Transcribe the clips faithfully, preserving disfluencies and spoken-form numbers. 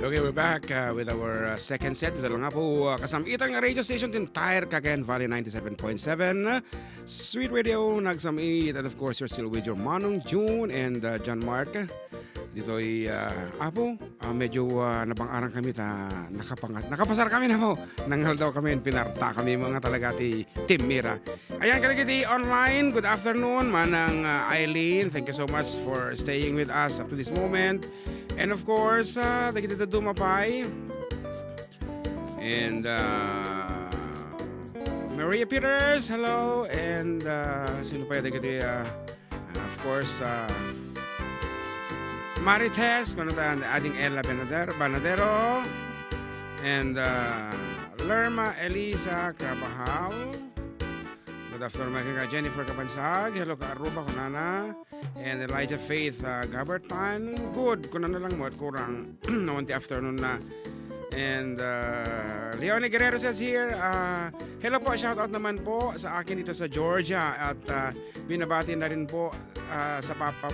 Okay, we're back uh, with our uh, second set. Dito lang nga po, uh, kasam-itan nga radio station, the entire Cagayan Valley, ninety-seven point seven Sweet Radio, nagsam-it. And of course, you're still with your Manong June and uh, John Mark. Dito'y, uh, apo, uh, medyo uh, nabang-aran kami ta nakapanga- nakapasar kami na po. Nangal daw kami, pinarta kami mga talaga ti Team Mira. Ayan, kadagiti online, good afternoon, Manang uh, Eileen. Thank you so much for staying with us up to this moment. And of course, uh, dagiti dadduma pay. And uh, Maria Peters, hello. And uh, sino pa dagiti, uh, of course, uh, Marites, kuno ta, ading Ella Banader- Banadero. And uh, Lerma Elisa Carvajal. Good afternoon, mga kaibigan. Jennifer Kabansag. Hello, ka Aruba, kunana. And Elijah Faith uh, Gabertan. Good. Kunana lang mo at kurang naman ti afternoon na. And uh, Leonie Guerrero says here, uh, hello po, shout out naman po sa akin dito sa Georgia. At uh, binabati na rin po uh, sa papa,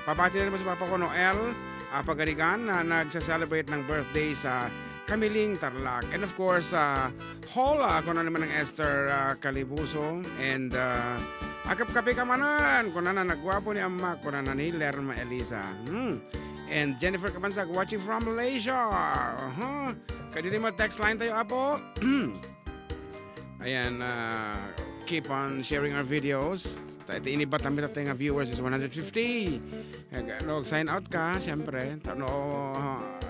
pabati na rin po sa papa ko, Noel uh, Pagarigan, na nagsa-celebrate ng birthday sa Kamiling, Tarlac. And of course, uh, Hola, kuno naman ng Esther uh, Calibuso. And uh, akapkapi ka manan, kunana nagwapo ni Amma, kunana ni Lerma Elisa. Hmm. And Jennifer Kabansag watching from Malaysia. Uh-huh. Kadidi mo text line tayo, apo. Ayan, uh, keep on sharing our videos. Ta- Iti inibat namin tayo nga viewers is one hundred fifty. Ag-, no, sign out ka, siyempre. Ta- No,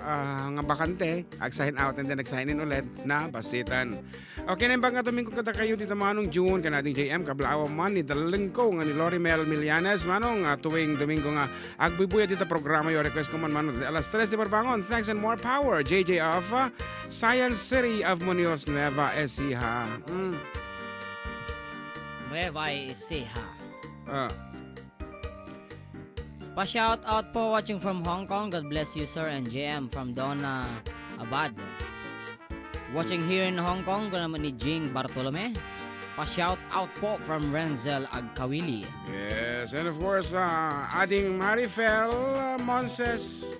ah, nga bakante, ag-sign out and then nag-sign in ulit na basitan. Okay, naimbag nga Domingo kadakayo dita Manong June, kanading J M, kablaaw man ni Dalengko nga ni Lorimel Millanes, Manong, ah, tuwing Domingo nga agbuybuya dita programa yo, request ko man, Manong, alas tres di parbangon. Thanks and more power, J J of, ah, Science City of Muñoz, Nueva Ecija. Mm. Nueva Ecija. Ah. Pa-shout out po, watching from Hong Kong. God bless you, sir and J M, from Donna Abad. Watching here in Hong Kong, ko naman ni Jing Bartolome. Pa-shout out po from Renzel Agkawili. Yes, and of course, uh, ading Marifel uh, Monses.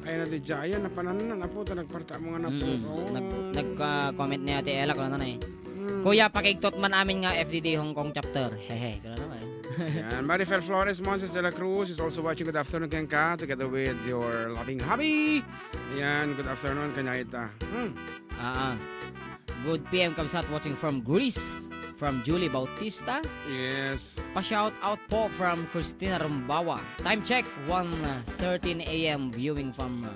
Ay na di Jaya, napanan na po, ta nagparta mo nga na po. Mm, Oh. nag- nag-, ah, comment ni Ate Ella, kung ano na eh. Mm. Kuya, pakigtot man amin nga F D D Hong Kong chapter. Hehe, kung ano naman. Yan, Marifel Flores Monses de la Cruz is also watching. Good afternoon, Kenka, together with your loving hubby. Yan, good afternoon, kanya ita. Hmm. Ah, ah. Good P M, kabsat, watching from Greece, from Julie Bautista. Yes. Pa-shout out po from Christina Rumbawa. Time check, one thirteen A M, viewing from uh,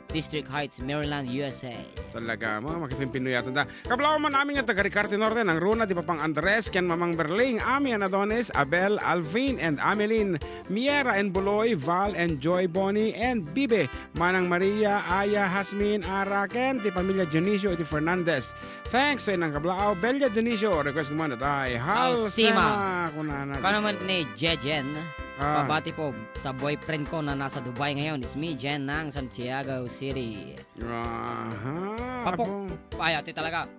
District Heights, Maryland, U S A. Talaga, mga makipinpinuyaton da. Kablaaw man amin nga taga Ricarte Norte, Nang Runa, di Papang Andres, ken Mamang Berling, Ami, Anadonis, Abel, Alvin, and Amelin, Miera, and Buloy, Val, and Joy, Bonnie, and Bibe, Manang Maria, Aya, Hasmin, Ara, ken ti pamilya Dionisio iti Fernandez. Thanks, so inang kablaaw, Belia Dionisio, request ko man, tay, Halsima. Halsima, kunana. Kano man ni Jejen, Ah. pabati po sa boyfriend ko na nasa Dubai ngayon. It's me, Jen, ng Santiago City. Aha, Papo. Apo. Ay, ati talaga.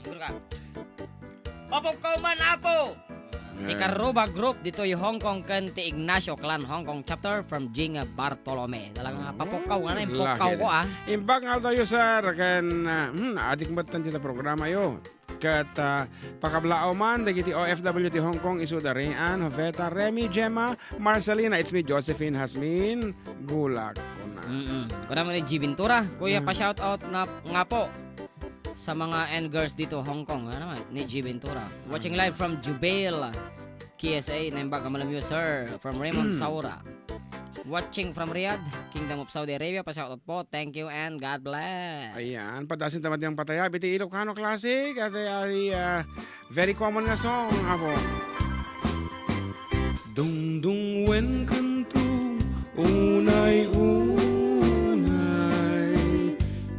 Guru ka. Papo ka man, apo. Ti Karuba Group ditoy Hong Kong ken ti Ignacio Clan Hong Kong Chapter from Jing Bartolome. Talaga nga, papukkaw nga na yung pukkaw ko, ah. Imbag nga tayo, sir, ken, ah, hmm, adik mo tan dita programa yo. Ket, ah, pakablaaw man dagiti O F W ti Hong Kong, isu da Rian, Joveta, Remy, Gemma, Marcelina, it's me, Josephine, Hasmin, Gulak, kuna. Mm-mm. Kuna mo ni G Ventura, Kuya, pa-shout out na nga po sa mga and girls dito, Hong Kong. Ano naman? Ni G Ventura. Watching live from Jubail, K S A, naimbag a malem yo, sir. From Raymond Saura. Watching from Riyadh, Kingdom of Saudi Arabia. Pa-shout out po. Thank you and God bless. Ayan, padasin tamat yang patayab iti Ilocano Classic. Ate, ay, ah, very common nga song, apo. Dungdungwen kanto, unay-unay,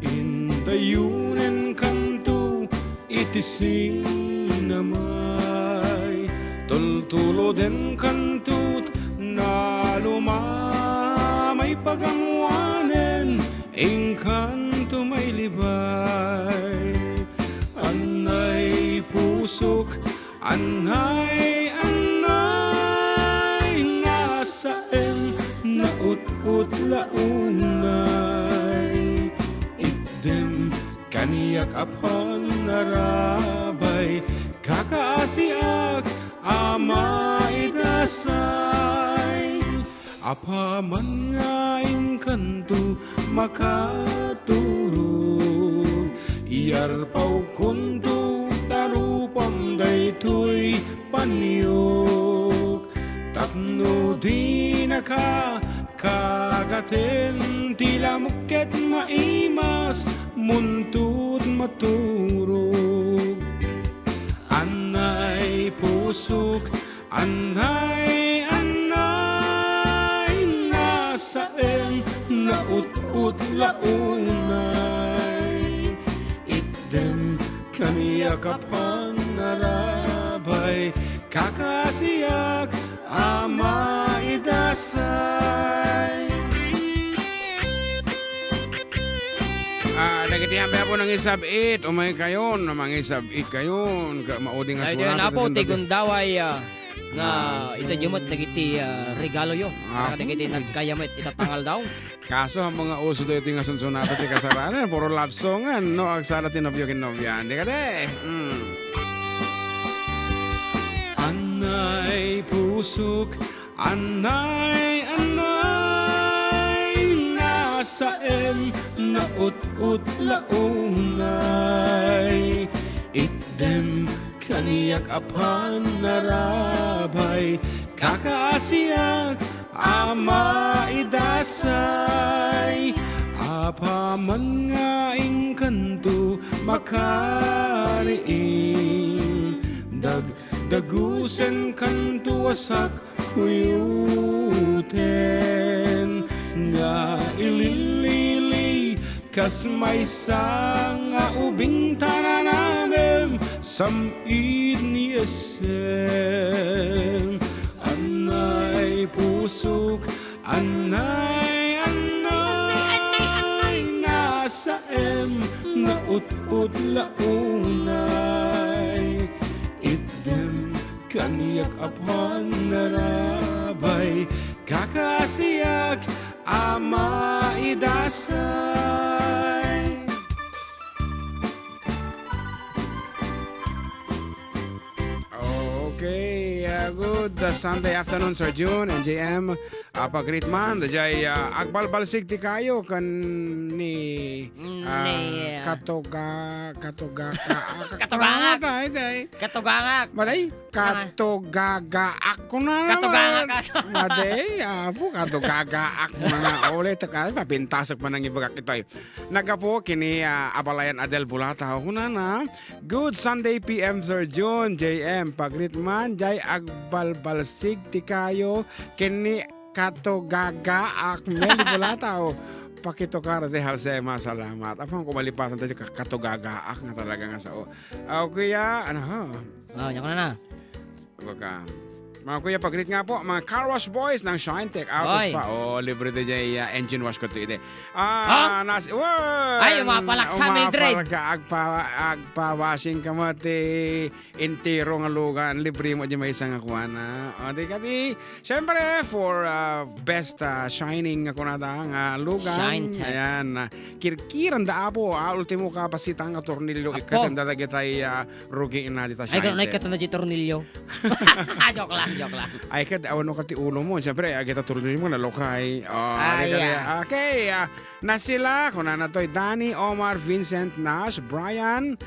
indayonen kanto, iti sinamay, tultuloden kanto, naluma may paganguanen, inkanto may libay. Annay pusok, annay, annay, nasaen, naut-ut la Kaniak a pannarabay, kakaasiak a maidasay. Apaman nga inkanto makaturog, iyarpawkonto ta rupam daytoy paniok. Tapno dinaka kagaten ti lamok ket maimas muntot maturog. Anay pusok, anay, anay, nasaem, naut-ut la unay. Itdem kaniak a pannarabay, kakaasiak a maidasay. Ah, dagiti ampay, Apo, nangisab-it, umay kayon, mangisab-it kayon, ka-, maudi nga Ay, surat, diyan, Apo, ken ti dagiti gundaway, ah, nga Ah, itedyo met dagiti, ah, regaloyo. Ah, Para dagiti hmm. nagkayam met itatangal daw. Kaso, ammom nga uso daytoy nga sunsunatan ti kasaranan, puro love song, no? Agsala ti nobio ken nobia. Di kadi? Hmm. Anay pusok, anay, anay, nasaem, naut-ut la unay. Itdem kaniak a pannarabay, kakaasiak a maidasay. Apaman nga inkanto makariing, dagdagusen kanto a sak-, kuyuten nga ililili kas maysa nga ubing ta nanamem sam-it ni Esem. Anay pusok, anay, anay, nasaem, naut-ut la unay. Itdem kaniak a pannarabay, kakaasiak a maidasay. Okay, uh, good, uh, Sunday afternoon, Sir Jun and J M. Apa, great man, dayjay, uh, agbalbalsig ti kayo ken ni, Mm, uh, ni, uh, Katoga-, Katogaka-, Katogangak. Katogangak, ay, day. Katogangak. Maday, Katogagaak ko na. Katogangak, Maday, apo, Katogagaak ko na. Ulit, ka, mapintasok man ang ibagak ito, eh. Naggapu ken ni, ah, Abalayan Adel Bulata, kunana, "Good Sunday P M, Sir Jun, J M, pagrit man, jay agbalbalsig ti kayo, ken ni Katogagaak, Mel Bulata, o, pakitukar ti Halsema, salamat." Apang kumalipasan tayo, ka-, Katogagaak nga talaga nga sao. Ah, kuya, ano, ha? Ah, yan ko na na. Baga. Mga kuya, pagrit nga po, mga car wash boys ng Shine Tech Autos Oy. pa. Oh, libre din dyan, uh, engine wash ko to ide. Ah, Ha? nas-, wow! Ay, umapalak sa Mildred. Umapalak ka, agpa-, agpa-washing ka mo, ti entero nga lugan, libre mo di may isang akuana. O, di ka di, syempre, for, uh, best, uh, shining nga kunada nga lugan. Shine Tech. Ayan, uh, kirkiran da apo, ah, ultimo kapasitan nga tornilyo, Apo. ikatan da dagitay, uh, rugi na dita Ay, Shine ganun, ay, Tech. Ikatan da di tornilyo. Ah, joke lang, joke lang. Ay, kad, awan ka ti ulo mo. Siyempre, agita tornilyo mo, nalukay. Oh, Ay, di ka ah. di-, okay, ah, na sila, kung na natoy, Danny, Omar, Vincent, Nash, Brian,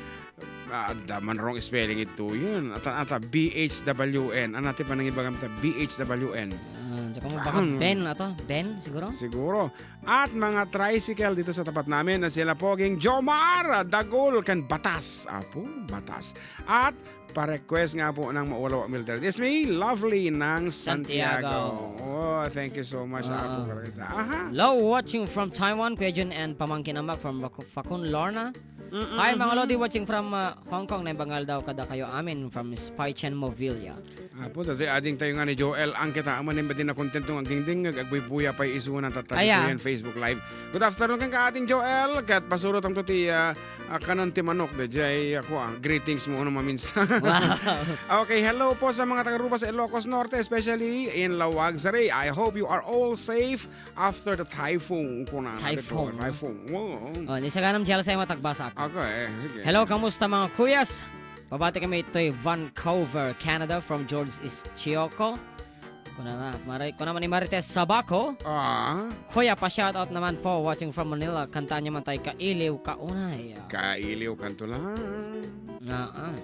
ah, da man wrong spelling ito yun. Ata, ata, B H W N. Ano natin pa nang ibagam ta? B H W N. Ah, tsaka mo baka Brown. Ben, ato? Ben, siguro? Siguro. At mga tricycle dito sa tapat namin na sila Poging Jomar, Dagul, kan Batas. Apo, Batas. At pa-request nga po ng Maulaw Mildred. It's me, Lovely ng Santiago. Santiago. Oh, thank you so much, Ah. Apo Carlita. Aha. Hello, watching from Taiwan, Kuya Jun and Pamangkin Amak from Fac-, Facun, Lorna. Mm-mm. Hi, mga Lodi, watching from, uh, Hong Kong. Naimbag nga aldaw kada kayo amin from Spy Chen Movilla. Apo, datoy adingtayo nga ni Joel. Ang kita, aman, eh, di na kontento nga agdingdingngeg, agbuybuya pay isuna, tatta Aya. ditoy Facebook Live. Good afternoon, ken ka, Ading Joel. Ket pasurotam to ti, ah, ah, kanon ti manok, dayjay, ah, kua, greetings mo, no, maminsan. Wow. Okay, hello po sa mga taga-Aruba sa Ilocos Norte, especially in Laoag, Sari. I hope you are all safe after the typhoon, kuna. Typhoon. Typhoon. Wow. Oh, ni saganam, Jel, sa matagbasak. Okay, sige. Hello, kamusta, mga kuyas? Pabati kami itoy Vancouver, Canada, from George Ischioco. Kuna na, Mari-, kuna man ni Marites Sabaco. Ah. Kuya, pa-shoutout naman po, watching from Manila. Kantaan niyo man tayo, Kailiw Kaunay. Kailiw kanto lang. Ah, ah.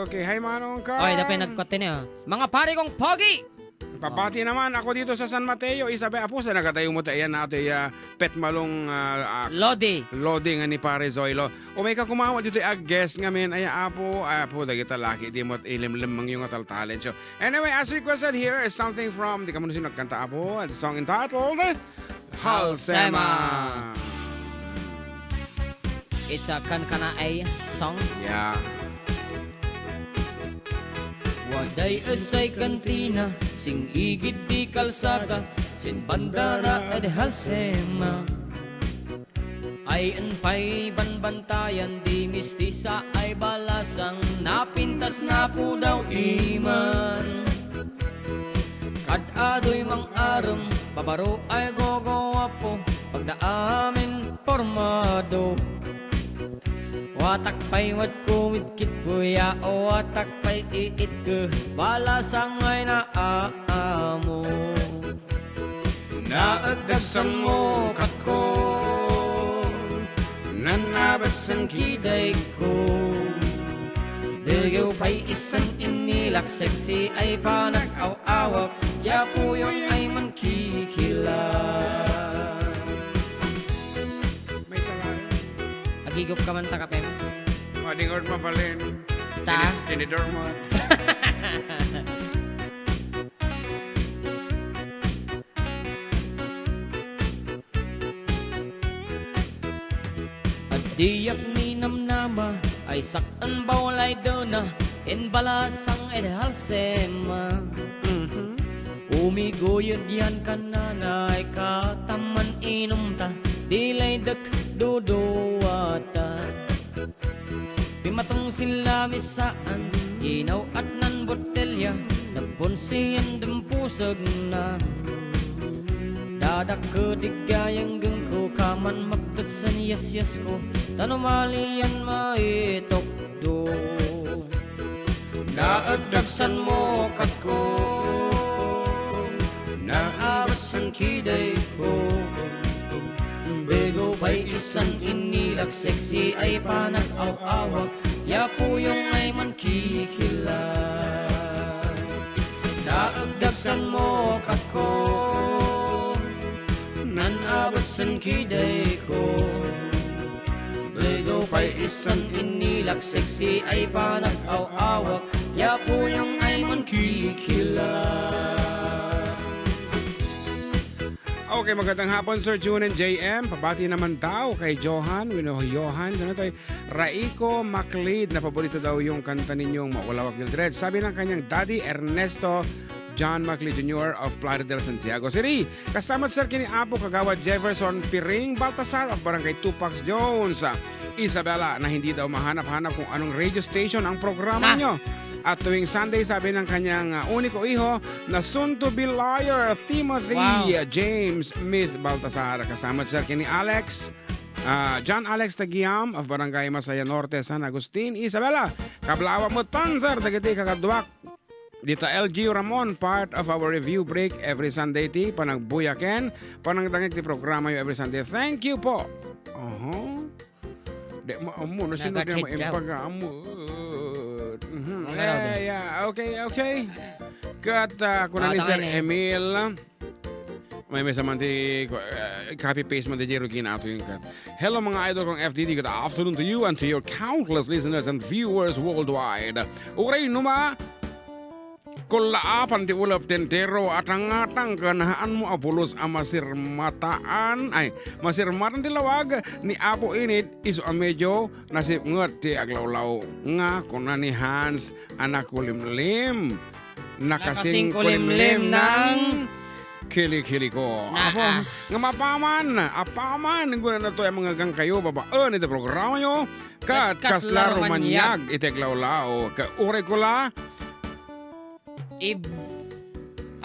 Okay, hi, Manong Carl. Oy, dapay nagkuwat niya. Mga pare kong pogi! Pabati naman ako dito sa San Mateo, Isabela. Apo, sa nagatayo mo tayo yan, ate, ah, petmalong, ah, ah, Lodi. Lodi nga ni Pare Zoilo. O may kakumawa dito, ah, guest nga men, ay, apo, apo, dagita laki, di mo ilimlim yung nga tal-talent show. Anyway, as requested, here is something from, di ka muna sino nagkanta, apo, the song entitled Halsema. Halsema. It's a kankanaay song. Yeah. Waday essay kantina, sing-igid di kalsada, sin bandara ed Halsema. Ay en pay banbantayan di mistisa ay balasang napintas napudaw iman. Kad-adoy mang-arem, babaro ay gogowapo, pagdaamin pormado. Watak pay wadko widkit kuya, o watak pay iitko, balasang ay naamo. Naagdagsan mo, katko, nan-abas san kidayko. Begew pay isan inilak sexy ay panag-aw-awak, ya puyon ay mankikilat. May salamin. Agigup ka man, takapem. Madingor mabalin. Ta? Tini-, tinidor mo. Diak ninamnama ay sak-en bawlay dena, en balasang ed Halsema. Mhm. Umiguyod yan kanana ay kataman inumta, di lay dek duduwata. Pimatong sila misaan, inaw-at nan botelya, nagbonsien den pusegna. Dadakkedik gayam gengko, kaman mapted sen yasyasko, ta no malian maitukdo. Naagdagsan mo, katko, naabasan kidayko. Begew pay isan inilak sexy ay panag-aw-awak, ya puyong ay mankikilat. Naagdagsan mo, katko, nan-abasan kidayko. Begew pay isan inilak sexy ay panag-aw-awak, ya puyong ay mankikilat. Okay, magandang hapon, Sir June and J M. Pabati naman daw kay Johan, wenno Johan, ano tayo? Raiko Macleod, na paborito daw yung kanta ninyong Maulawak Mildred. Sabi ng kanyang daddy, Ernesto John Macleod Junior of Plaridel, Santiago City. Kasama sir kini Apo Kagawad Jefferson Piring Baltasar of Barangay Tupac Jones. Isabela, na hindi daw mahanap-hanap kung anong radio station ang programa Ah. nyo. At tuwing Sunday, sabi ng kanyang, ah, uniko iho na soon to be lawyer, Timothy Wow. James Smith Baltasar. Kasama sir kini Alex, ah, John Alex Tagiam of Barangay Masaya Norte, San Agustin, Isabela. Kablawa mo tan, sir, dagiti kakaduak. Dita L G Ramon, part of our review break every Sunday ti panagbuyaken, panagdangeg ti programa yo every Sunday. Thank you po. Oho. Di mo amo, no, sino di mo Nagachat daw. Impag-amo? Mhm. Ang garaw Yeah, din. yeah. Okay, okay. Kat, ah, kuna ni Tama, Sir tama, eh. Emil, may mesa man ti, eh, copy paste man ti Jerry Ginato yung kat. Hello, mga idol kong F D D. Good afternoon to you and to your countless listeners and viewers worldwide. Uray numa, Kullaapan ti ulep ti entero, atangatang ken haanmo a pulos a masirmataan, ay, masirmatan ti lawag ni Apo Init, isu a medio nasipnget ti aglawlaw nga kuna ni Hans a nakulimlim. Nakasingkulimlim nang kilikiliko. Naa. Apo, nga mapaman, apaman, kunana toy a mangngegangkayo babaen iti programayo, ket kasla rumaniag iti aglawlaw. Ket uray kula, Ib-,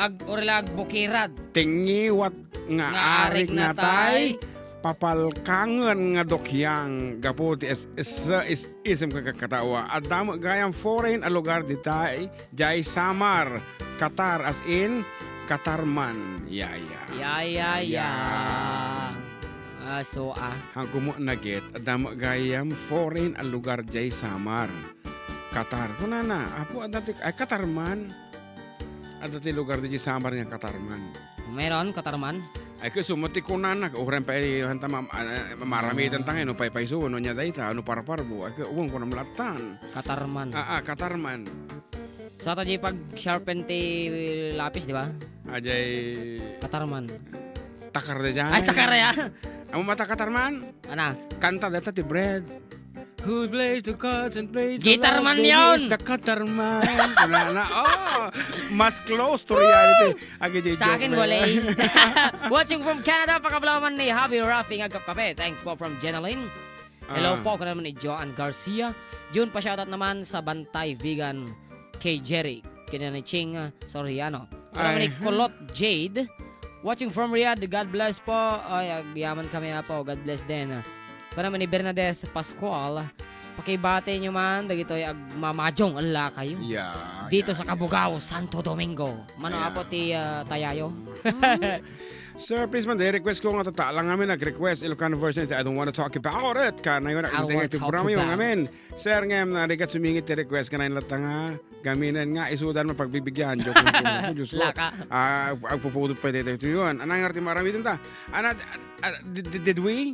ag-, uray la agbukirad. Ti ngiwat nga arignatay, papalkangen nga dukiang gapu ti es-, es-, is-, isem ken kakatawa. Adda met gayam foreign a lugar ditay, jay Samar, Qatar, as in, Qatar man. Ya, ya. Ya, ya, ya. Ah, so, ah. Hanko met naget, adda met gayam foreign a lugar jay Samar. Qatar. Kunana, "Apo, adda ti," ay, Qatar man. Adda ti lugar di Samar nga Qatar man. Meron, Qatar man? Ay, ket isu met ti kunana, uray pay, hanta ma-, ah, maramiten ta ngay, no paypayso, no ania dayta, no parparbo. Ay, ket, wen, kunam latan. Qatar man. Ah, ah, Qatar man. Sa ta di pag-sharpen ti lapis, di ba? Ajay. Qatar man. Takar da dyan. Ay, takar ya. Amo mata Qatar man? Ana? Kanta dayta ti Bread. Who plays the cards and plays the Guitar man yon. The Qatar man. Kunana, oh, mas close to reality. Agi, di joke na yan. Sa akin, wala. Watching from Canada, pakablaw man ni Javi Rafi nga agkapkape. Thanks po from Jenalyn. Hello po, kanam ni Joan Garcia. Jun, pa-shoutout naman sa Bantay Vegan kay Jerry. Kina ni Ching, ah, Soriano. Kanam ni Kulot Jade. Watching from Riyadh, God bless po. Ay, agyaman kami, Apo. God bless din. Kanam ni Bernadette Pascual. Pakibati nyo man, dagitoy agmamajong, ala kayo. Yeah, dito sa Cabugao, Santo Domingo. Mano, Apo, ti, ah, tayayo? Sir, please man, di request ko nga tata lang kami nag-request Ilocano version iti I Don't Wanna Talk About It. Kanayon, I Don't Wanna Talk About It. Amen. Sir, ngem, narigat sumingit ti request, kanayon latta nga, gaminen nga, isudan mo pagbibigyan. Joke lang po. Diyos ko. Laka. Ah, agpupudot pa dito yun. Anong nga ti maramitan ta? Ana, ah, did, did, did we?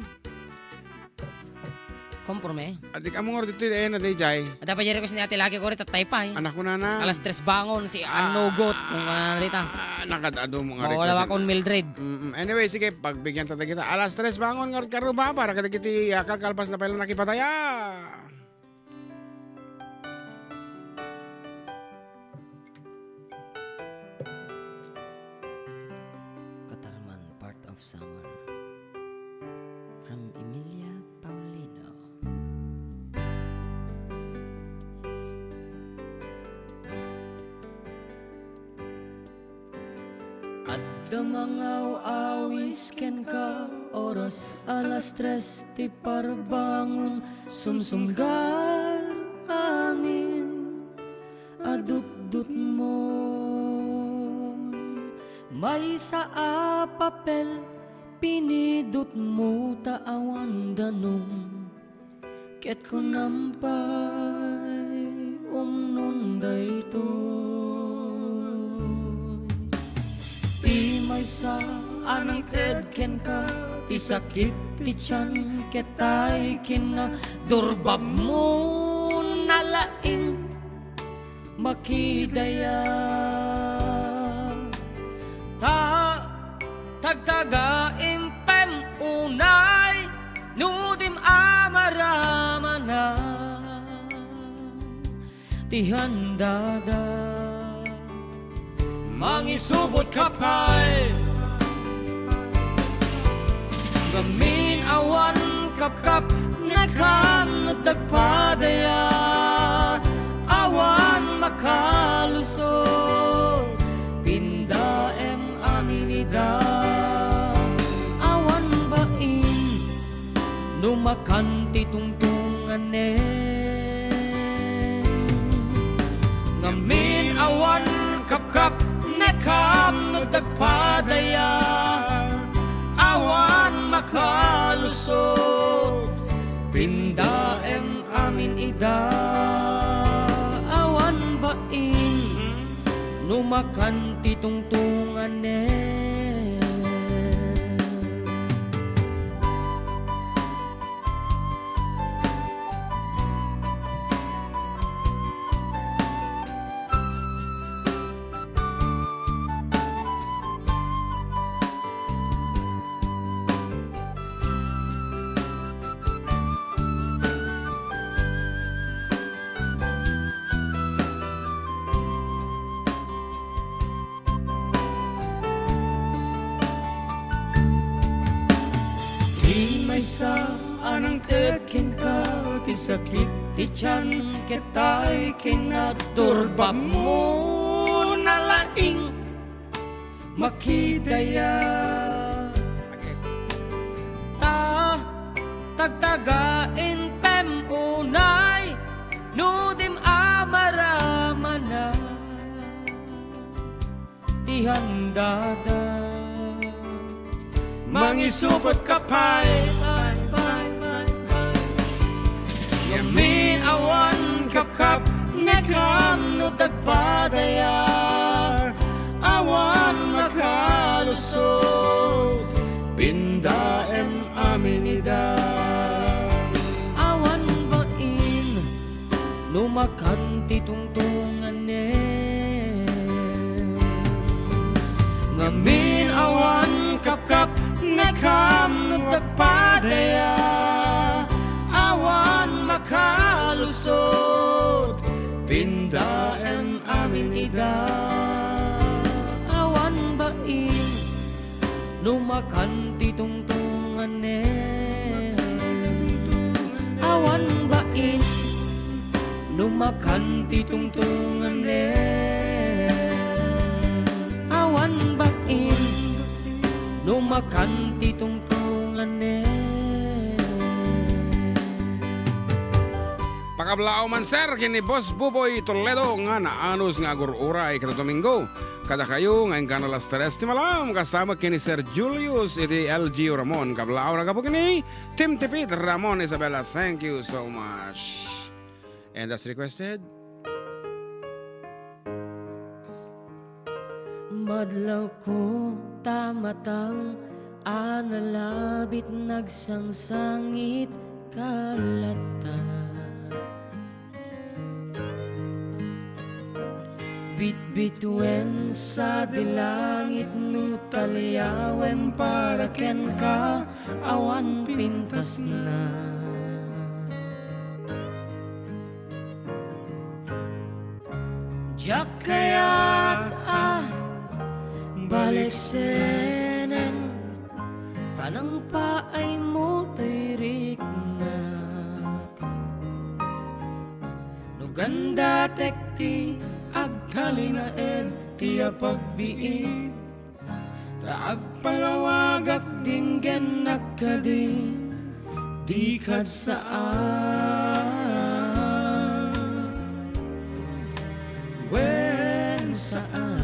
Komporme. Adik, amo nga dito, eh, na, day, jay. Ada pa jay request ni Ate Lagi ko rin, tatay pa, eh. Anak ko na na. Alas tres bangon, si Anugot, kung ano dita. Ah, nakadado mo nga request. Mawala akong Mildred. Mm-mm. Anyway, sige, pagbigyan ta kita. Alas tres bangon nga karuba para kadagiti, ah, kakalpas na pala nakipataya. Katarman, part of summer. From Emilia Paulino. Adda mangaw-awis kenka, oras alas tres ti parbangon, sumsumgar amin a dutdutmon. Maysa a papel pinidutmo ta awan danum. Ket kunam pay, umnon daytoy. Ti maysa a nangted kenka, ti sakit ti tian ket tay kinnadurbabmo nalaing makidaya. Ta tagtagaim pay unay no dim a maramanan ti handada. Mangisubot ka pay. Ngamin awan kapkap, nakam dagpadaya, awan makalusot, pindaem amin ida, awan bain no makan ti tungtunganen. Ngamin awan kapkap, nakam dagpadaya, awan makalusot, pindaem amin ida, awan bain no makan ti tungtunganen. Sakit ti tian ket tay kinaturbam mo, nalaing makidaya. Ta tagtagain pem unay no dim amaramana ti handada. Mangisupot ka pay, pay, pay, pay, pay. Ngamin awan kapkapnekam no tagpadaya. Awan makalusot, pindaem amin ida. Awan bain no makan ti tungtunganem. Ngamin awan kapkapnekam no tagpadaya. Awan makalusot, pindaem amin ida. Awan bain no makan ti tungtunganem. Awan bain no makan ti tungtunganem. Awan bain no makan ti tungtunganem. Pakablaaw man, sir, ken ni Boss Buboy Toledo nga naanos nga agur-uray kada Domingo kadakayo nga inggana alas tres ti malam, kasama ken ni Sir Julius iti L G U Ramon. Kablaaw na gapu ken ni Team Tipid Ramon Isabela. Thank you so much. And as requested, madlawko ta matang a nalabit, nagsangsangit ka latta. Bitbituen sadi langit no taliawem para kenka, awan pintasna. Diak kayat a baleksenen, panangpaaymo toy riknak. No gandatek ti agtalinaed ti apagbiit, ta agpalawagak dinggennak kadi, dikad saan. Wen saan.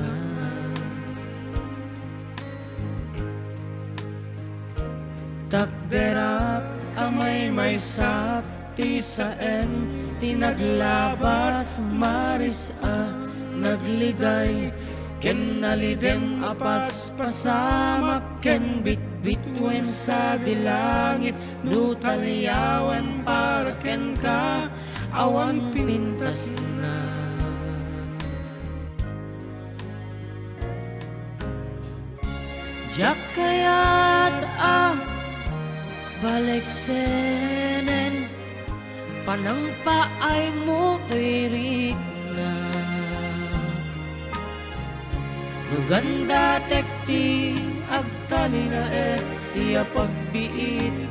Takderak a maymaysak ti saem ti naglabas, maris a nagliday, ken nalidem a paspasamak ken bitbituen sadi langit no taliawen para kenka, awan pintasna. Diak kayat a baleksenen, panangpaaymo toy riknak. No gandatek ti agtalinaed ti apagbiit,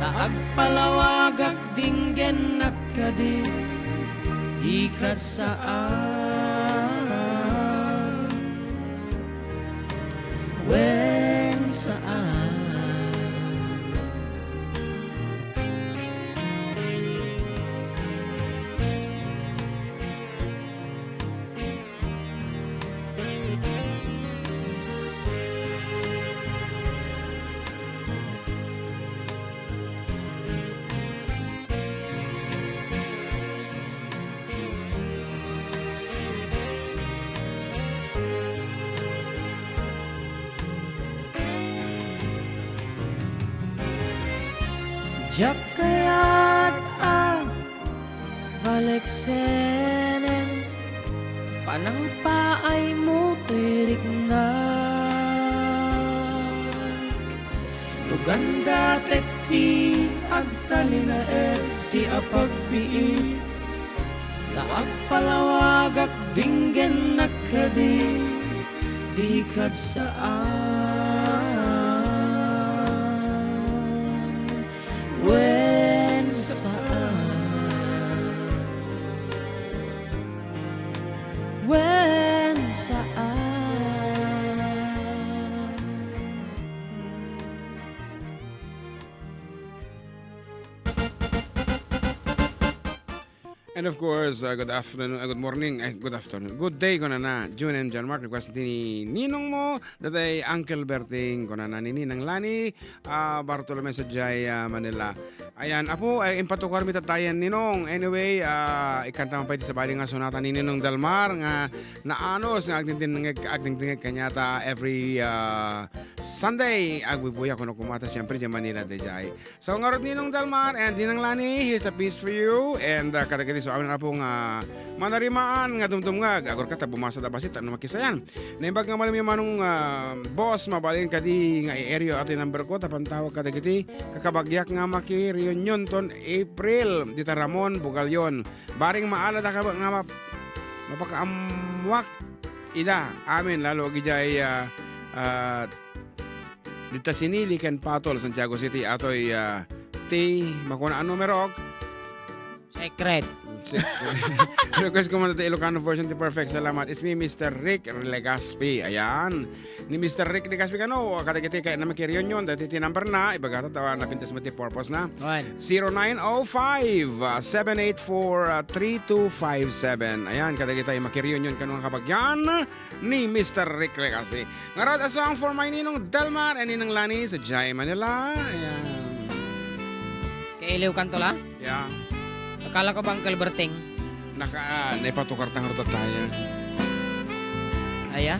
ta agpalawagak dinggennak kadi, dikad saan. Wen saan. Diak kayat a baleksenen, panangpaaymo toy riknak. No gandatek ti agtalinaed ti apagbiit, ta agpalawagak dinggennak kadi, dikad saan. Wen saan. And of course, uh, good afternoon, uh, good morning, eh, good afternoon. Good day, kunana. June and John Mark, request ni Ninong mo, datay Uncle Berting, kunana ni Ninang Lani, ah, Bartolome sadiay, ah, Manila. Ayan, apo, ay, impatukar mi tattayen, Ninong. Anyway, ah, ikanta man pay ti sabali nga sonata ni Ninong Delmar nga naanos nga agdingdingngeg, agdingdingngeg kaniata every, ah, Sunday. Agbuybuya kuno kumata, siyempre, diay Manila, diay. So, ngarud Ninong Delmar and Ninang Lani, here's a piece for you. And, uh, kadagiti so, amin apo nga manarimaan nga dumdumngag. Agurka ta bumasa da basit, ano makisayan. Naimbag nga malem manong, uh, boss, mabalin kadi nga i-area atoy number ko, ta pantawag kadagiti kakabagyak nga maki-reunion ton April, dita Ramon, Bugallon. Barring maala da ka nga map-, mapakaammuak ida, amin, lalo agi jay, uh, uh, Dita Sinili ken Patol, Santiago City, atoy, ah, ti makuna a numero. Secret. Se-, request ko man ti Ilocano version ti Perfect. Salamat. It's me, Mister Rick Legaspi. Ayan. Ni Mister Rick Legaspi kano, kadagiti kayatna maki-reunion, dati ti number na, ibagata ta napintas mo ti purpose na. One. Zero nine oh five, ah, seven eight four, ah, three two five seven. Ayan, kadagiti maki-reunion kano nga kabagyan ni Mister Rick Legaspi. Ngarud, a song for my Ninong Delmar and Ninang Lani sadiay Manila. Ayan. Kailiwkanto la? Yeah. Akala ko ba Uncle Berting? Naka, ah, naipatukar ta ngarud tayo. Aya?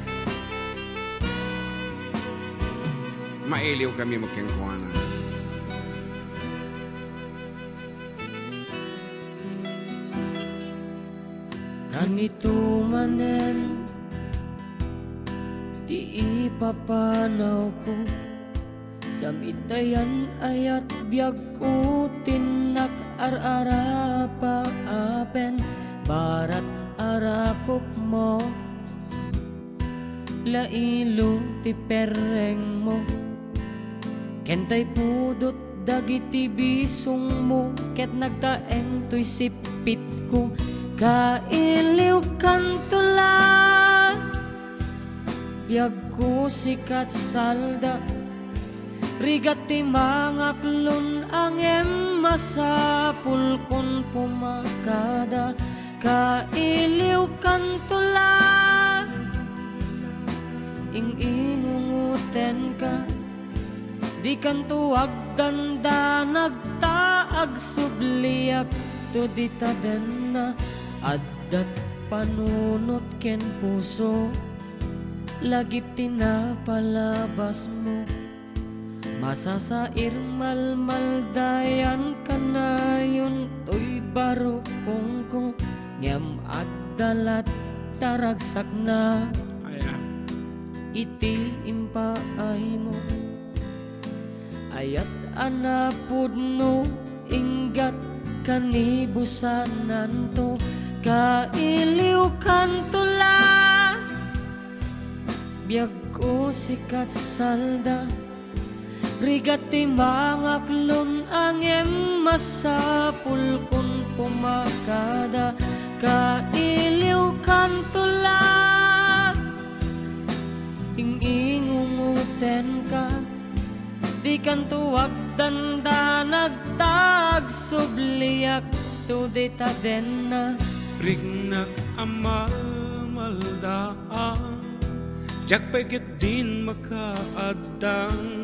Mailiw kami magkengkuana. Kanito manen ti ipapanawko, sa mitayan ayat biagko, tinnak ar-arapa apen barat arakupmo. Lailo ti perrengmo, ken tay pudot dagiti bisongmo, ket nagtaeng toy sippitko. Kailiwkanto la, biagko sikat salda, rigat ti mangaklon a ngem masapulkon pumakada. Kailiwkanto la, ing-ingungotenka, dikanto agdandanag ta agsubliakto dita denna. Addat panunot ken puso, lagip ti napalabasmo. Masasair malmaldayan kanayon toy barukongko, ngem adda latta ragsakna. Aya. Iti impaaymo, ayat a napudno, inggat kanibusananto, kailiwkanto la, biagko sikat salda. Rigat ti mangaklon a ngem masapulkon pumakada. Kailiwkanto la, ing-ingungotenka, dikanto agdandanag ta agsubliakto dita denna. Riknak a malmaldaan, diak pay ketdin makaaddang.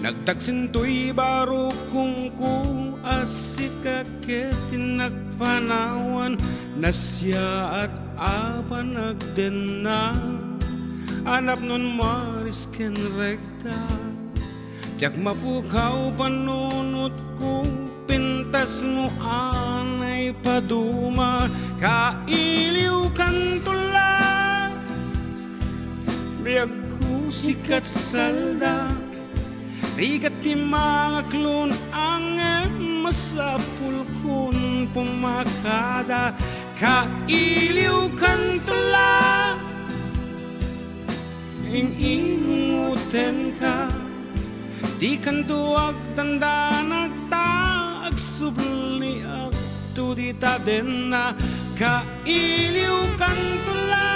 Nagtaksintoy barukongko a sika ket ti nagpanawan, nasiaat a panagdenna a napnon maris ken rekta. Diak mapukaw panunotko, pintasmo a naipaduma, kailiwkanto la, biagko sikat salda. Rigat ti mangaklon a ngem masapulkon pumakada, kailiwkanto la, ing-ingungotenka, dikanto agdandanag ta agsubliakto dita denna, kailiwkanto la.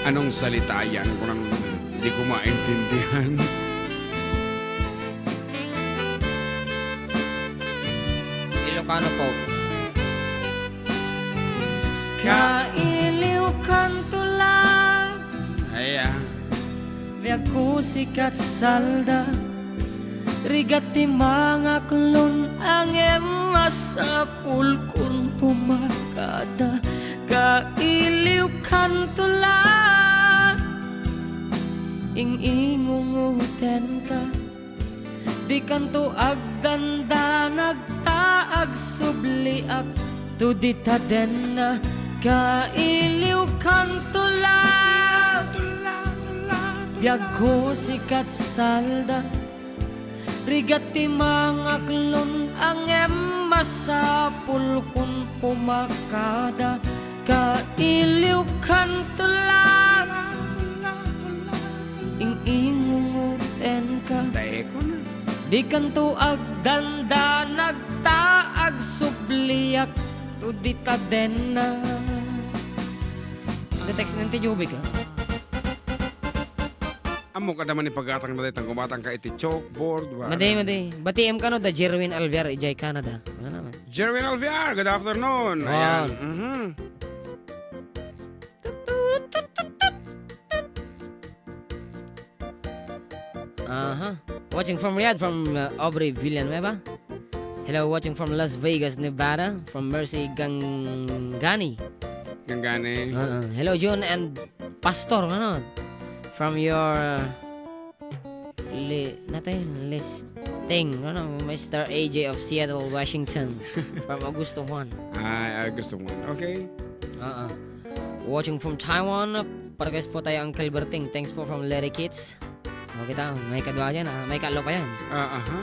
Anong salita yan? Kunang di ko maintindihan. Ilocano po. Kailiw kanto la. Ay, ah. Biagko sika ket salda. Rigat ti mangaklon ngem masapulkon pumakada. Kailiw kanto la. Ing-ingungotenka. Dikanto agdandanag ta agsubliak to dita denna. Kailiw kanto la. Biagko sika ket salda. Rigat ti mangaklon ngem masapulkon pumakada. Kailiw kanto la. Ing-ingungotenka. Dikanto agdandanag ta agsubliak to dita denna. Nagte-text ni Auntie Jubic, ah. Ammok, adda man ipagatang na dayta gumatangka iti chalkboard, wa? Madi, madi. Batiem kano da Jerwin Alviar, idiay Canada. Ano naman? Jerwin Alviar, good afternoon. Wow. Ayan. Mhm. Aha. Watching from Riyadh, from, uh, Aubrey Villanueva. Hello, watching from Las Vegas, Nevada, from Mercy Gangani. Gangani. Uh-uh. Hello, June and Pastor, ano? From your, uh, li-, natin, listing, ano? Mister A J of Seattle, Washington. From Augusto Juan. Ay, Augusto Juan. Okay. Uh-uh. Watching from Taiwan, parehas po tayo, Uncle Berting. Thanks po from Larry Kids. O, kita, may kadua dyan, ah. May kaalo pa yan. Ah, aha.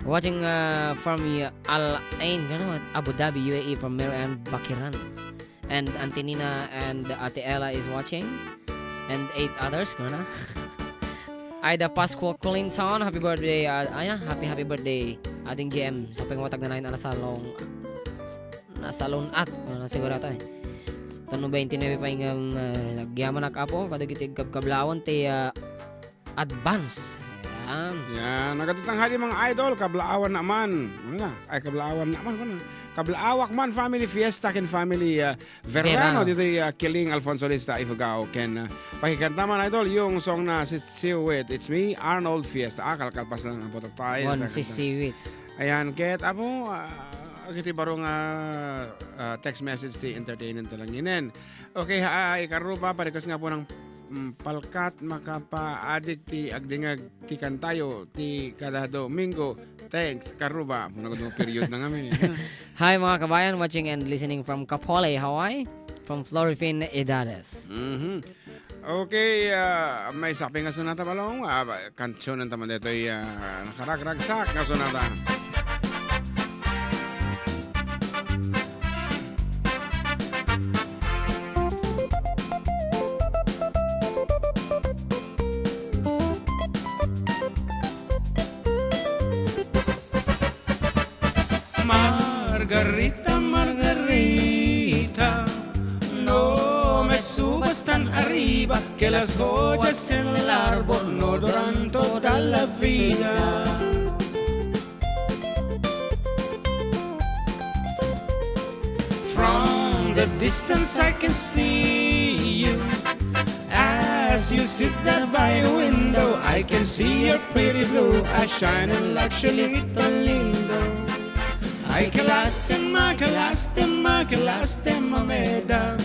Watching, uh, from, uh, Al Ain, ano, Abu Dhabi, U A E, from Mary Ann Bakiran. And Auntie Nina and Ate Ella is watching. And eight others, ano? Ida Pascual Clinton, happy birthday, uh, ay, ah, happy, happy birthday, Ading J M. Sa pangwatag na nine, ano, sa long Nasalun-at. Ano na siguro ito eh. Tano twenty-nine pa yung, um, uh, nagyamanak, Apo. Kadagiti kabkablawan ti, uh, advance. Ayan. Yan. Nagatitanghali, mga idol. Kablaawan naman. Ano na? Ay, kablaawan naman. Ano? Kablaawak man, family fiesta ken family, uh, Verano. Verano. Dito, uh, Kiling Alfonso Lista, Ifugao. Ken, uh, pakikanta man, idol, yung song na si Siwit. It's me, Arnold Fiesta. Ah, kalkalpas lang ang puto tayo. Mon si Siwit. Ayan, ket, Apo, ah, iti baro nga, ah, text message ti entertainment ta langinen. Okay, ha, ikaruba, parequest nga po ng, mm, palkat, makapaadik ti agdingag ti kantayo ti kada Domingo. Thanks, karuba. Muna ko period na ngamin, eh. Hi, mga kabayan, watching and listening from Kapolei, Hawaii, from Florifin Edades. Mhm. Okay, ah, maysa pay nga sonata, Balong. Ah, ba, kansionen ta man daytoy, ah, nakaragragsak nga sonata. Margarita, Margarita, no me subas tan arriba, que las joyas en el árbol no duran toda la vida. From the distance I can see you. As you sit there by the window, I can see your pretty blue eyes shining like Cholito Lindo. Ay, qué lástima, qué lástima, qué lástima me da.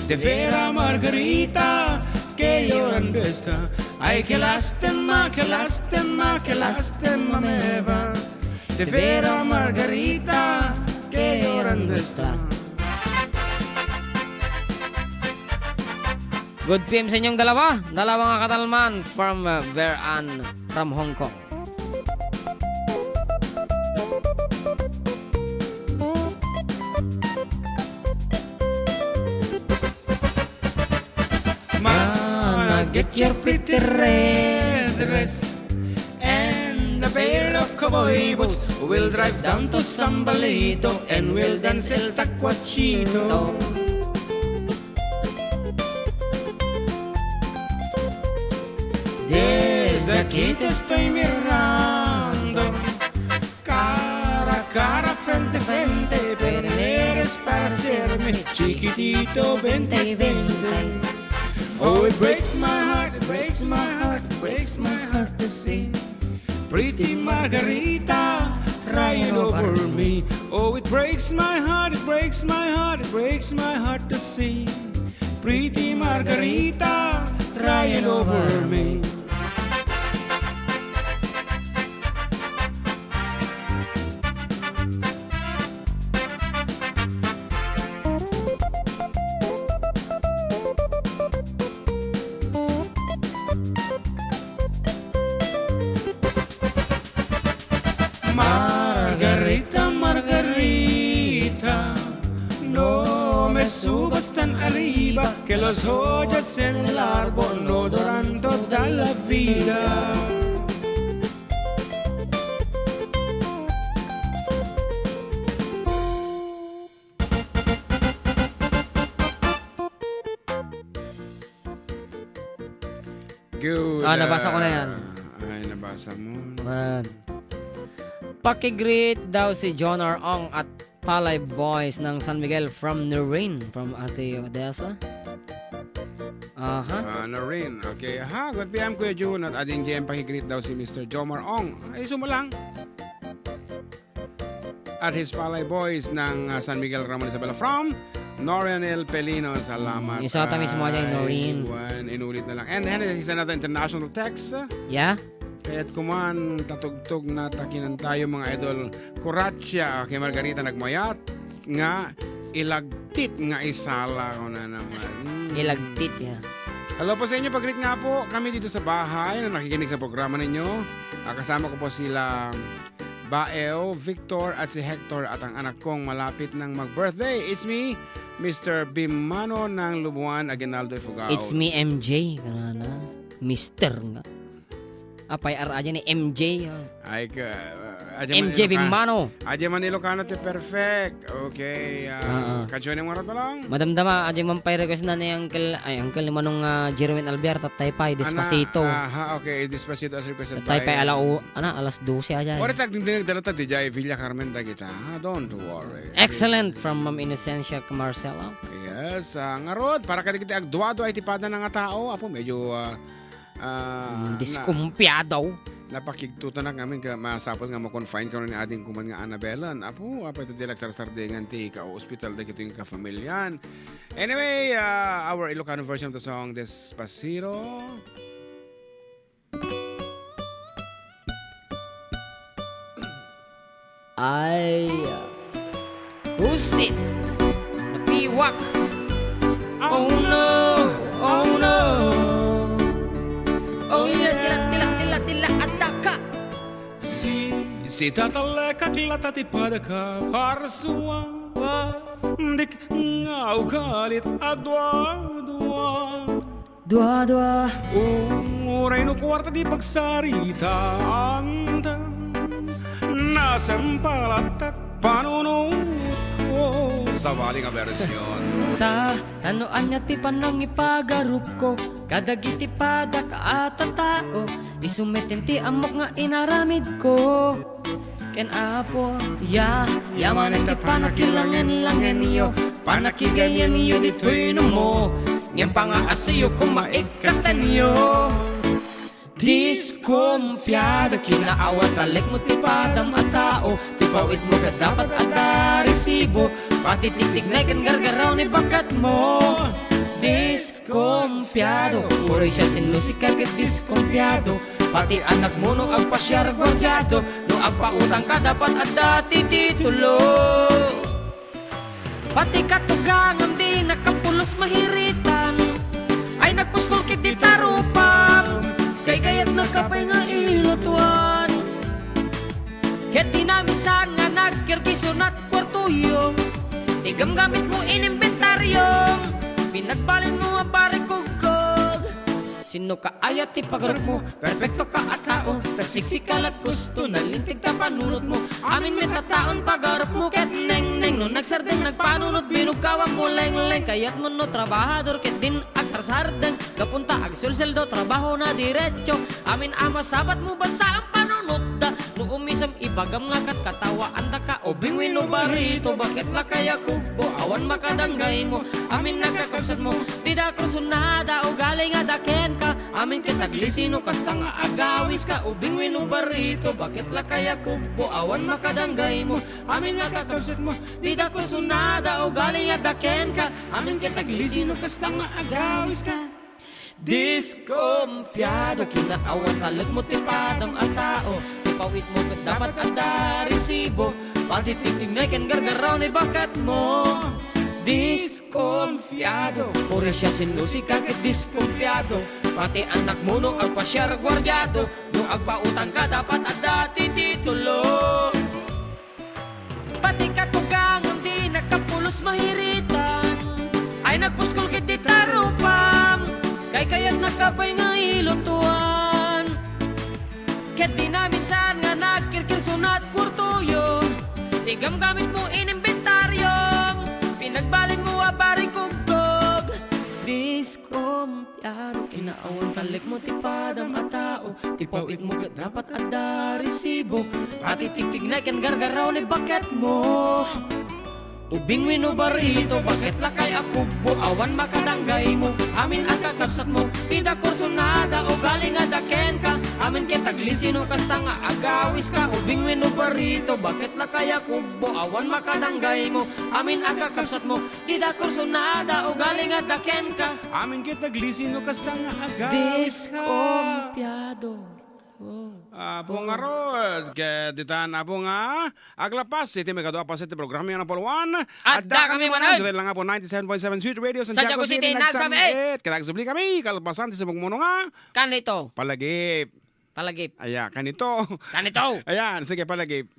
De vera, Margarita, que llorando está. Ay, qué lástima, qué lástima, qué lástima me va. De vera, Margarita, que llorando está. Good P M sa inyong dalawa. Dalawa nga katalman from, uh, Veran, from Hong Kong. Mana, get your pretty red dress and a pair of cowboy boots. We'll drive down to Sambalito and we'll dance el tacuachito. Aquí te estoy mirando, cara a cara, frente a frente, pero eres para serme chiquitito, vente y vente. Oh, it breaks my heart, it breaks my heart, it breaks my heart to see pretty Margarita crying over me. Oh, it breaks my heart, it breaks my heart, it breaks my heart to see pretty Margarita crying over me. Margarita, Margarita, no me subas tan arriba, que las joyas en el árbol no duran toda la vida. Good. Ah, nabasa ko na yan. Ah, ay, nabasa mo. Man. Pakigreet daw si John R. Ong at Palay Boys ng San Miguel from Noreen, from Ate Odessa. Aha. Ah, Noreen. Okay. Ha, good P M, Kuya Jun, at Ading J M, pakigreet daw si Mister Jomar Ong. Ay, sumo lang. At his Palay Boys ng, ah, San Miguel, Ramon Isabela from Norianel Pelino. Salamat. Mm, isa ta mismo ay, ay, Noreen. Iwan, inulit na lang. And then, here's another international text. Yeah? Kaya't kuman, tatugtog na takinan tayo, mga idol. Kuratsia, kay Margarita nagmayat nga ilagtit nga isala ko na naman. Mm. Ilagtit, yeah. Hello po sa inyo, pagreet nga po kami dito sa bahay na nakikinig sa programa ninyo. Ah, kasama ko po sila Baew, Victor, at si Hector, at ang anak kong malapit nang mag-birthday. It's me, Mister Bimano ng Lubuan, Aguinaldo, Ifugao. It's me, M J. Kanana, Mister nga. Apay, ar-, aja ni M J, ah. Ay, ka, ah, aja man M J Iloka-, Bimano. Aja man Ilocano ti perfect. Okay, ah, Ah, ah. Kadyuan yung mga ratulong. Madamdama, aja man pay request na ni Uncle, ay, Uncle ni Manong, ah, Jerwin Albiar, Tatay Pay, Despacito. Ana, aha, okay, Despacito as requested Tatay by Pay, ala-, o, ana, alas dose aja, eh. Ora tag dingding dala ta di jay Villa Carmen dagita, ha? Don't worry. Excellent from Ma'am Inocencia Marcelo. Yes, ah, ngarud, para kadagiti agduadua iti pada nga tao, apo, medyo, ah, Ah, mm, na-, diskumpiado. Napakigtutan na kami, ka-, masapul nga ma-confine kano ni ading kuman nga Annabelle. Apo, apay ta di nagsarsardingan ti ka-ospital dagitoy nga kafamilian. Anyway, ah, our Ilocano version of the song, Despacito. Ay, pusit, napiwak. Oh no, oh no. Oh yeah, tila, tila, tila, tila, ataka. Si, si tatalekak lata ti padaka, parsua. Wa. Dik nga ugalit a dua, dua. Dua, dua. Uray no kuarta ti pagsaritaanta, nasempalat panunotko. Sabali nga bersyon. Ta, tano ania ti panangipagarupko kadagiti padak a tattao, isu met ti ammok nga inaramidko. Ken Apo, ya, yamanen ti panakilangen-langenyo, panakigayyemyo ditoy numo, ngem pangaasiyo koma ikkatenyo. Diskumpiado, kinaawa, talekmo ti padam a tao, ti pawitmo ket dapat adda resibo, pati ti tignay ken gargaraw ni baketmo. Dis- Kumpiado, uray siasino sika ket diskumpiado. Pati anakmo no agpasiar guardiado, no agpautangka dapat adda ti titulo. Pati katugangam di nakapulos mahiritan, ay nagpuskol ket di tarupam. Kaykayatnaka pay nga ilutuan. Ket di naminsan nga nagkerbiso nat kuartoyo, ti gamgamitmo inimbentario, pinagbalinmo a barikugkog. Sino ka ayat ti pagarupmo? Perfecto ka a tao, ta siksika lat gusto, nalinteg ta panunotmo. Amin met a taon pagarupmo ket nengneng, no nagsardeng nagpanunot, binugkawam mo lengleng. Kayatmo no trabahador ket din ag- Sarsardeng, gapunta agsulseldo, trabahona diretso. Amin a masabat mo, basta ang panunotda. No umisem, ibagam nga ket katawaandaka. Ubing wenno barito, baket lakay a kubbo, awan makadanggay mo. Amin a kakabsat mo, dida kursunada, ugali nga daken ka. Amin ket aglisi no kasta nga agawis ka. Ubing wenno barito, baket lakay a kubbo, awan makadanggay mo. Amin a kakabsat mo, dida kursunada, ugali nga daken ka. Amin ket aglisi no kasta nga agawis ka. Diskompiado, kinaawan talek mo ti padam a tao. Ti pawit mo ket dapat adda resibo. Pati tigtignay ken gargaraw ni baket mo. Diskompiado, puro siasino sika ket diskompiado. Pati anak mo no agpasiar guardiado, no agpautang ka dapat adda ti titulo. Pati katugangam di nakapulos mahiritan. Ay nagpuskol ket ti tarupam. Kaykayat nakapay nga ilutuan. Ket di naminsan nga nagkirkirsunat kurtoyo. Ti gamgamit mo inimbentariom. Pinagbalin mo a barikugtog. Diskom Yaro, kinaawan talek mo ti padam a tao, ti pawit mo ket dapat adda resibo, pati tigtignay ken gargaraw ni baket mo. Ubing wenno barito, baket lakay a kubbo, awan makadanggay mo. Amin a kakabsat mo, ti da kursunada, ugali nga daken ka. Amin ket aglisi no kasta nga agawis ka. Ubing wenno barito, baket lakay a kubbo, awan makadanggay mo. Amin a kakabsat mo, ti da kursunada, ugali nga daken ka. Amin ket aglisi no kasta nga agawis ka. Diskompiado. Oh. Apo nga Rod, ket ditan, Apo, nga aglapas iti maikadua a paset ti programa nga Napalwan. Adda kami manen. Ditoy lang, Apo, ninety-seven point seven Sweet Radio, Santiago City, nagsam-it. Ket agsubli kami kalpasan ti subong mo nga Kanito. Palagip. Palagip. Aya, kanito. Kanito. Ayan, sige, palagip.